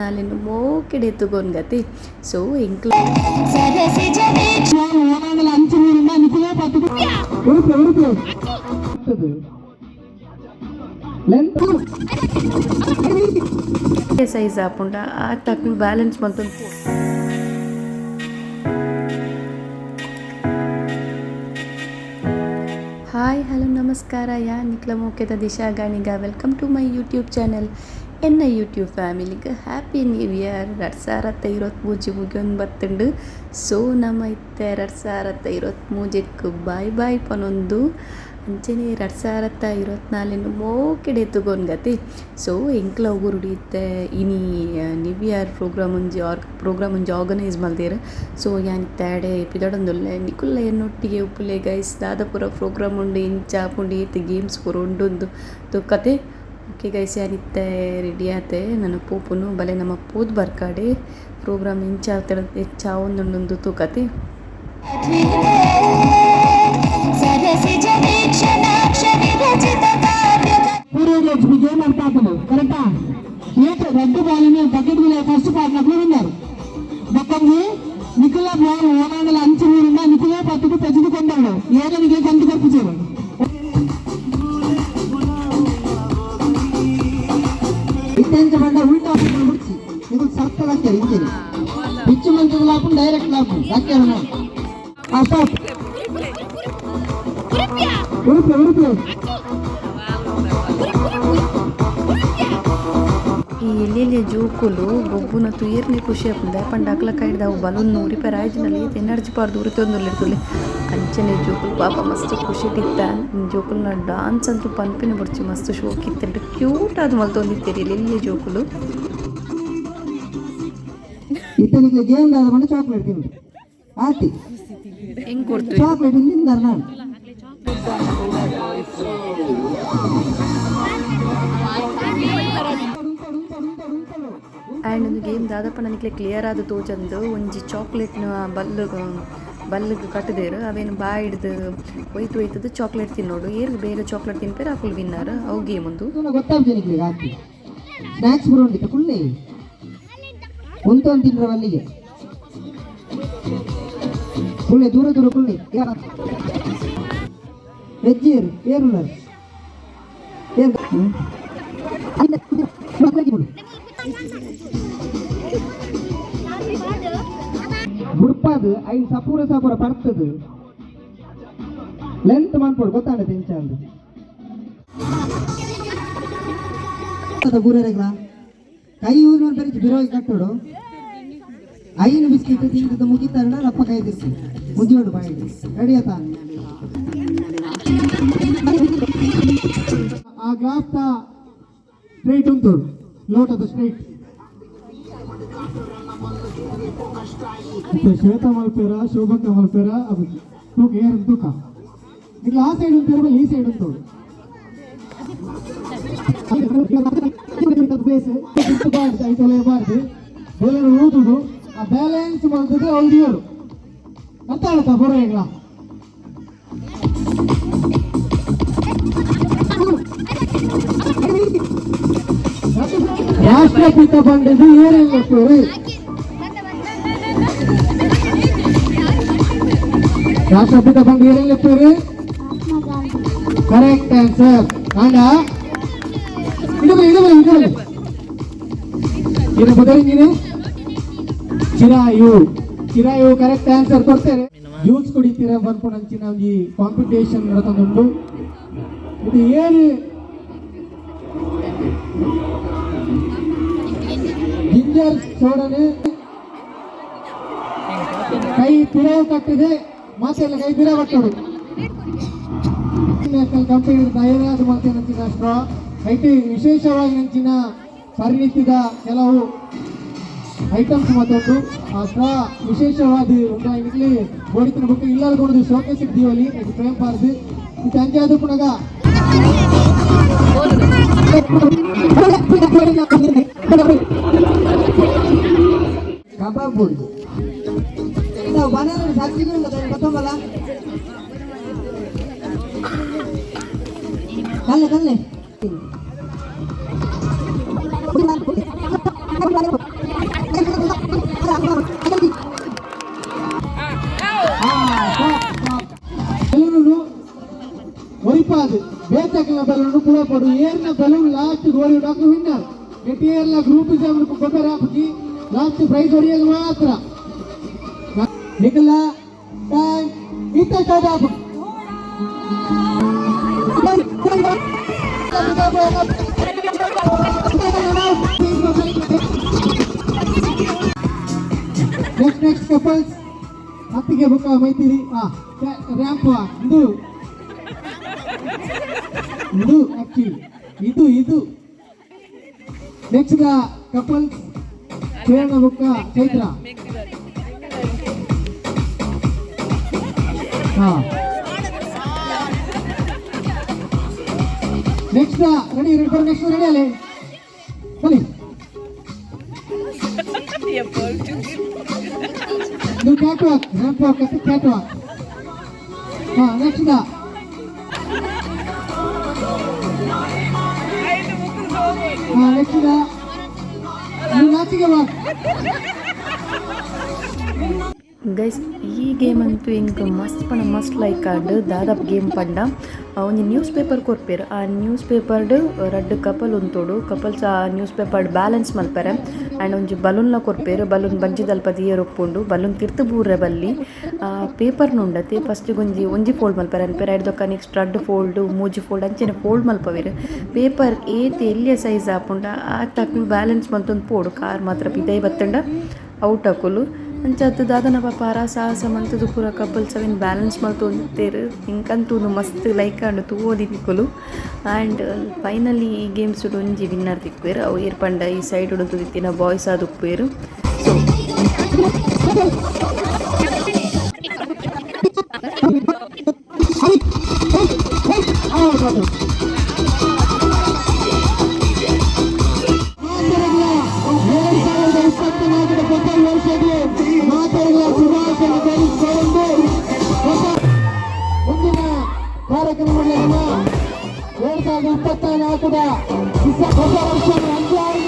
ನಾಲೆನ್ ಮೋಕೆಡೆ ತೂಗೊಂಗತೆ. ಸೊ ಎಂಕ್ಲ Udupi Udupi length size ಆಪುಂಡ ಆತ್ ಅಕುಲು ಬ್ಯಾಲೆನ್ಸ್ ಮಂತೊಂದು. ಹಾಯ್, ಹಲೋ, ನಮಸ್ಕಾರ. ಯಾನ್ ನಿಕ್ಲ ಮೋಕೆದ Disha Ganiga. Welcome to my YouTube channel. ಎನ್ನ ಯೂಟ್ಯೂಬ್ ಫ್ಯಾಮಿಲಿಗೆ ಹ್ಯಾಪಿ ನ್ಯೂ ಇಯರ್. 2023 ಮುಗಿಯೊಂದು ಬತ್ತುಂಡು. ಸೊ ನಮ ಇತ್ತೆ 2023ಕ್ ಬಾಯ್ ಬಾಯ್ ಪನೊಂದು, ಅಂಚನೆ 2024ನ್ ಮೋಕೆಡೆ ತೂಗೊಂಗತೆ. ಸೊ ಎಂಕ್ಲ ಊರುಡು ಇತ್ತೆ ಇನಿ ನ್ಯೂ ಇಯರ್ ಪ್ರೋಗ್ರಾಮ್ ಒಂಜಿ ಆರ್ಗ್ ಪ್ರೋಗ್ರಾಮ್ ಒಂಜಿ ಆರ್ಗನೈಸ್ ಮಲ್ದೆರ್. ಸೊ ಯಾನ್ ಇತ್ತೆ ಆಡೆ ಪಿದಡೊಂದುಲ್ಲೆ. ನಿಕುಲ್ಲ ಎನ್ನೊಟ್ಟಿಗೆ ಉಪ್ಪುಲೆ ಗೈಸ್. ದಾದ ಪೂರ ಪ್ರೋಗ್ರಾಮ್ ಉಂಡು, ಎಂಚ ಆಪುಂಡು, ಏತ್ ಗೇಮ್ಸ್ ಪೂರ ಉಂಡುಂದು ತೂಕತೆ. ಓಕೆ ಗೈಸ್, ಯಾನ್ ಇತ್ತೆ ರೆಡಿ ಆತೆ, ನನ ಪೋಪುನು. ಬಲೆ ನಮ ಪೋದು ಬರ್ಕಾಡೆ. ಪ್ರೋಗ್ರಾಮ್ ಎಂಚ ಎಂಚ ಆವೊಂದುಂಡು ತೂಕತೆ. ಪೂರ್ವ ಗೇಮ್ ಅರ್ಥ ಆಗ್ತದೆ ಕರೆಕ್ಟಾ? ಏಟ್ ರೆಡ್ ಬಾಲ್ ಬಕೆಟ್ ಮೇಲೆ ಫಸ್ಟ್ ಪಾಡ್ನಕ್ಲು ವಿನ್ನರ್. ಬೊಕ್ಕೊಂಜಿ ನಿಕುಲ ಬಾಲ್ ಓನಾಂಡಲ ಅಂಚು ನೀರಿಂದ ನಿಕುಲೇ ಪತ್ತುದು ಪೆಜುದು ಕೊಂಡಳು ಏರನಿಗೆ ಕೊಂದು ಕೊರ್ಪುಚೇರು. ಇತ್ತೆಂಚ ಬಂಡ ಉಲ್ಟಾ ಬಿಡ್ಸಿ ನಿಕುಲ್ ಸರ್ಕಲ್ ಹಾಕ್ಯಾರ. ಇಂಚೆನೆ పిచ్చు మంచిది లాపం, డైరెక్ట్ లాపం దక్కారు. ఆ స్టాప్. ఉరుపు ఉరుపు. ಈ ಎಲ್ಲೆಲ್ಲಿಯ ಜೋಕುಲು ಗೊಬ್ಬುನ ತೂಯೆರ್ನೆ ಖುಷಿ ಆಪುಂಡು. ದಾಯೆ ಪಂಡ ಅಕ್ಲ ಕೈಡ್ದ್ ಅವು ಬಲೂನ್ ಉರಿಪೆರ ಆಯ್ಜಿಂಡಲ ಏತ್ ಎನರ್ಜಿ ಪಾರ್ದ್ ಉರಿತೊಂದುಲ್ಲೆರ್. ಅಂಚನೆ ಜೋಕುಲು ಪಾಪ ಮಸ್ತ್ ಖುಷಿಟಿತ್ತ. ಜೋಕುಲ್ನ ಡಾನ್ಸ್ ಅಂತೂ ಪನ್ಪಿನ ಬೊಡ್ಚಿ, ಮಸ್ತ್ ಶೋಕ್ ಇತ್ತ್ಂಡ್. ಕ್ಯೂಟ್ ಆದ್ ಮಲ್ತೊಂದಿತ್ತೆರ್ ಎಲ್ಲೆಲ್ಲಿಯ ಜೋಕುಲು. ಇತ್ತನಿಗೆ ಗೇಮ್ ದಾದ ಪಂಡ ಚಾಕ್ಲೇಟ್ ತಿನ್ನು ಆತಿ. ಎಂಕ್ ಕೊರ್ತು. ಚಾಕ್ಲೇಟ್ ತಿಂದಾರ ನಾನು. ಆ್ಯಂಡ್ ಒಂದು ಗೇಮ್ ದಾದಪ್ಪ ನಿಕ್ಲೆ ಕ್ಲಿಯರ್ ಆದ್ ತೋಜಂದು. ಒಂಜಿ ಚಾಕ್ಲೇಟ್ನ ಬಲ್ಲ್ ಬಲ್ಲ್ಗ್ ಕಟ್ಟುದೆರ್. ಅವೇನು ಬಾಯ್ ಹಿಡ್ದು ಒಯ್ತು ಒಯ್ತುದು ಚಾಕ್ಲೇಟ್ ತಿನ್ನೋಡು. ಏರ್ ಬೇಗ ಚಾಕ್ಲೇಟ್ ತಿನ್ಪೆರ್ ಅಕುಲು ವಿನ್ನರ್. ಅವು ಗೇಮ್ ಉಂದು. ಗೊತ್ತಾಗ್ತದೆ ನಿಕ್ಲೆಗ್ ಆತಿ. ಸ್ನಾಕ್ಸ್ ಪೂರ ಉಂಡಿತ್ತ ಕುಲ್ಲೆ ಉಂತೊಂದು ತಿನ್ರ ಅಲ್ಲಿಗೆ ಕುಳ್ಳೆ, ದೂರ ದೂರ ಕುಳ್ಳೆ. ವೆಜ್ ಏರು ಏರುಲ್ಲರು ಏರು. ಬುಡ್ಪಾದು ಐನ್ ಸಪೂರ ಸಪೂರ ಪರ್ತದು ಲೆಂತ್ ಮನ್ಪೊಡು. ಗೊತ್ತಾಂಡ ತೆಂಚ ಅಂದ್ ಬೂರೆರೆಗ್ಲ ಕೈ ಯೂಸ್ ಮಾಡ್ತಾರೆ. ಬಿರೋಗಿ ಕಟ್ಟೋಡು. ಐನು ಬಿಸ್ಕೆಟ್ ತಿಂದದ್ದು ಮುಗಿತಾರಣ ರಪ್ಪ ಕೈ ತಿರ್ಸಿ ಮುಗಿಯೋಡು ಬಾಯಿ. ರೆಡಿ ಆತ? ಆ ಗ್ಲಾಸ್ ಸ್ಟ್ರೈಟ್ ಉಂಟು, ಲೋಟದ ಸ್ಟ್ರೈಟ್. ಶ್ವೇತಾ ಮಲ್ಪೇರ, ಶೋಭಕ್ಕ ಮಲ್ಪೇರ, ಅದು ತೂಕ ಏರ್ ತೂಕ. ನಿಕ್ಲ ಆ ಸೈಡ್ ಉಂಟು, ಈ ಸೈಡ್ ಉಂಟು. ಪ್ಲೇಸ್ ಐತೊಲೆಬಾರ್ದು. ಬೇರೆ ಊದುಡು ಆ ಬ್ಯಾಲೆನ್ಸ್ ಮಾಡ್ತದೆ ಅವ್ರು. ಅರ್ಥ ಆಗುತ್ತಾ ಬರೋ? ರಾಷ್ಟ್ರಪಿತ ಬಂಡದು ಏರೆಲ್ಲ ಪೇರು? ರಾಷ್ಟ್ರಪಿತ ಬಂಡ ಏರೆಲ್ಲ ಪೇರು? Correct answer. ಆಂಡ ಇಡುಬಲಿ ಇಡುಬಲಿ ಇಡುಬಲಿ. ಏನು ಬದಲಿಂಗಿನಿ? ಚಿರಾಯು. ಚಿರಾಯು ಕರೆಕ್ಟ್ ಆನ್ಸರ್ ಕೊಡ್ತೇನೆ. ಜ್ಯೂಸ್ ಕುಡಿತೀರ ಬರ್ಪುನಂಚಿನ ಒಂಜಿ ಕಾಂಪಿಟೇಷನ್ ನಡತೊಂದುಂಡು. ಇದು ಏನು? ಜಿಂಜರ್ ಸೋಡನೆ ಕೈ ಪಿರವು ಕಟ್ಟಿದೆ ಮಾತೆಲ್ಲ ಕೈ ಪಿರ ಕಟ್ಟೋಡು. ನ್ಯಾಷನಲ್ ಕಂಪನಿ ತಯಾರಾದ ಮಲ್ತಿನಂಚಿನ ಸ್ಟ್ರಾ ಐಟಿ ವಿಶೇಷವಾಗಿ ನಂಚಿನ ಪರಿಣಿತಿದ ಕೆಲವು ಐಟಮ್ಸ್ ಮತ್ತೊಂದು ಆ ಸ್ಟ್ರಾ ವಿಶೇಷವಾದ ಉಂಡಾಯಿನಲ್ಲಿ ಬೋಡಿತಿನ ಬುಕ್ ಇಲ್ಲಾದ ಕೊಡದು ಶೋಕೇಸ್ ದೀವಲಿ ಇದು ಪ್ರೇಮ್ ಪಾರ್ದು ಇದು ಅಂಜಾದು ಪುನಗ. ಕಬಾಬ್ ಬೋರ್ಡ್ ನಾವು ಬನಾನ ಸಾಕ್ಷಿ ಗೊತ್ತಂಬಲ್ಲ. ಕಲ್ಲೆ ಕಲ್ಲೆ. ಅದು ಬೇತಕ್ಕಿನ ಬಲೂನ್ ಪುಳಪಡು ಏರ್ನ ಬಲೂನ್ ಲಾಸ್ಟ್ ಗೋರಿ ಡಾಕ್ಟರ್ ವಿನ್ನರ್. ನೆಟ್ ಏರ್ಲ ಗ್ರೂಪ್ ಗೊಬ್ಬರ ಹಾಕಿ ಲಾಸ್ಟ್ ಪ್ರೈಸ್ ಹೊಡೆಯೋದು ಮಾತ್ರ. ನಿಖಲ ಟೈಮ್ ಇತ್ತ ಸ್ಟಾರ್ಟ್ ಆಪು. ನೆಕ್ಸ್ಟ್ ನೆಕ್ಸ್ಟ್ ಕಪಲ್ಸ್, ಅತ್ತಿಗೆ ಬುಕ್ಕ ಮೈತಿರಿ. ಆ ರ್ಯಾಂಪ್ ಇದು ಇದು ಆಕ್ಚುಲಿ ಇದು ಇದು. ನೆಕ್ಸ್ಟ್ the couples, Prerana ಬುಕ್ಕ ಚೈತ್ರ. ಹಾ, next ready ready, next ready ಅಲ್ಲಿ ಬನ್ನಿ. ಇದು ಕ್ಯಾಟ್ ವಾಕ್, ರ್ಯಾಂಪ್ ವಾಕ್ ಅಂತ ಕ್ಯಾಟ್ ವಾಕ್. ಹಾ, ನೆಕ್ಸ್ಟ್ the ಹಾ ನೆಕ್ಸ್ಟ್ the ಇದು ನಾಚಿಗೆ ವಾಕ್. ಗೈಸ್, ಈ ಗೇಮ್ ಅಂತೂ ಎಂಕ್ ಮಸ್ತ್ ಪಂಡ ಮಸ್ತ್ ಲೈಕ್ ಆಂಡ್. ದಾದ ಗೇಮ್ ಪಂಡ, ಒಂಜಿ ನ್ಯೂಸ್ ಪೇಪರ್ ಕೊರ್ಪೆರ್. ಆ ನ್ಯೂಸ್ ಪೇಪರ್ಡ್ ರಡ್ಡ್ ಕಪಲ್ ಉಂತೊಡು. ಕಪಲ್ಸ್ ಆ ನ್ಯೂಸ್ ಪೇಪರ್ ಬ್ಯಾಲೆನ್ಸ್ ಮಲ್ಪೆರೆ. ಆ್ಯಂಡ್ ಒಂಜಿ ಬಲೂನ್ಲ ಕೊರ್ಪೆರ್. ಬಲೂನ್ ಬಂಜಿದಲ್ಪ ದೀಯೆರೆ ಉಪ್ಪುಂಡು. ಬಲೂನ್ ತಿರ್ತ್ ಬೂರ್ರೆ ಬಲ್ಲಿ. ಪೇಪರ್ ಉಂಡತೆ, ಫಸ್ಟ್ ಒಂಜಿ ಒಂಜಿ ಫೋಲ್ಡ್ ಮಲ್ಪೆರೆ ಅನ್ಪೆರ್. ಐಡ್ದ್ ನೆಕ್ಸ್ಟ್ ರಡ್ಡ್ ಫೋಲ್ಡ್, ಮೂಜಿ ಫೋಲ್ಡ್, ಅಂಚನೆ ಫೋಲ್ಡ್ ಮಲ್ಪವೆರ್. ಪೇಪರ್ ಏತ್ ಎಲ್ಯ ಸೈಜ್ ಆಪುಂಡ ಆತ್ ಅಕುಲು ಬ್ಯಾಲೆನ್ಸ್ ಮಲ್ತೊಂದು ಪೋಡು. ಕಾರ್ ಮಾತ್ರ ಪಿದಯಿ ಬತ್ತುಂಡ ಔಟ್ ಅಕುಲು. ಅಂಚಾದ್ ದಾದನ ಪಾಪ ಹರಸಾಹಸ ಮಂತುದು ಪೂರ ಕಪಲ್ಸ್ ಅವೆನ್ ಬ್ಯಾಲೆನ್ಸ್ ಮಲ್ತೊಂದಿತ್ತೆರ್. ಎಂಕಂತೂ ಉಂದು ಮಸ್ತ್ ಲೈಕ್ ಆಂಡ್, ತೂವೊಲಿ ನಿಕುಲು. ಆ್ಯಂಡ್ ಫೈನಲಿ ಈ ಗೇಮ್ಸ್ ಒಂಜಿ ವಿನ್ನರ್ ತಿಕ್ಕುವೆರ್. ಅವು ಏರ್ ಪಂಡ ಈ ಸೈಡ್ ಉಂತುದಿತ್ತಿನ ಬಾಯ್ಸ್ ಆದುಪ್ಪುವೆರ್. ಸೊ 2024ರ ಹೊಸ ವರ್ಷದ ಮಾತೆರೆಗ್ಲ ಶುಭಾಶಯ ತಿಳಿಸಿಕೊಂಡು ಹೊಸ ಮುಂದಿನ ಕಾರ್ಯಕ್ರಮಗಳನ್ನು 2024ರ ಹೊಸ ವರ್ಷ ಅಂಜಾರು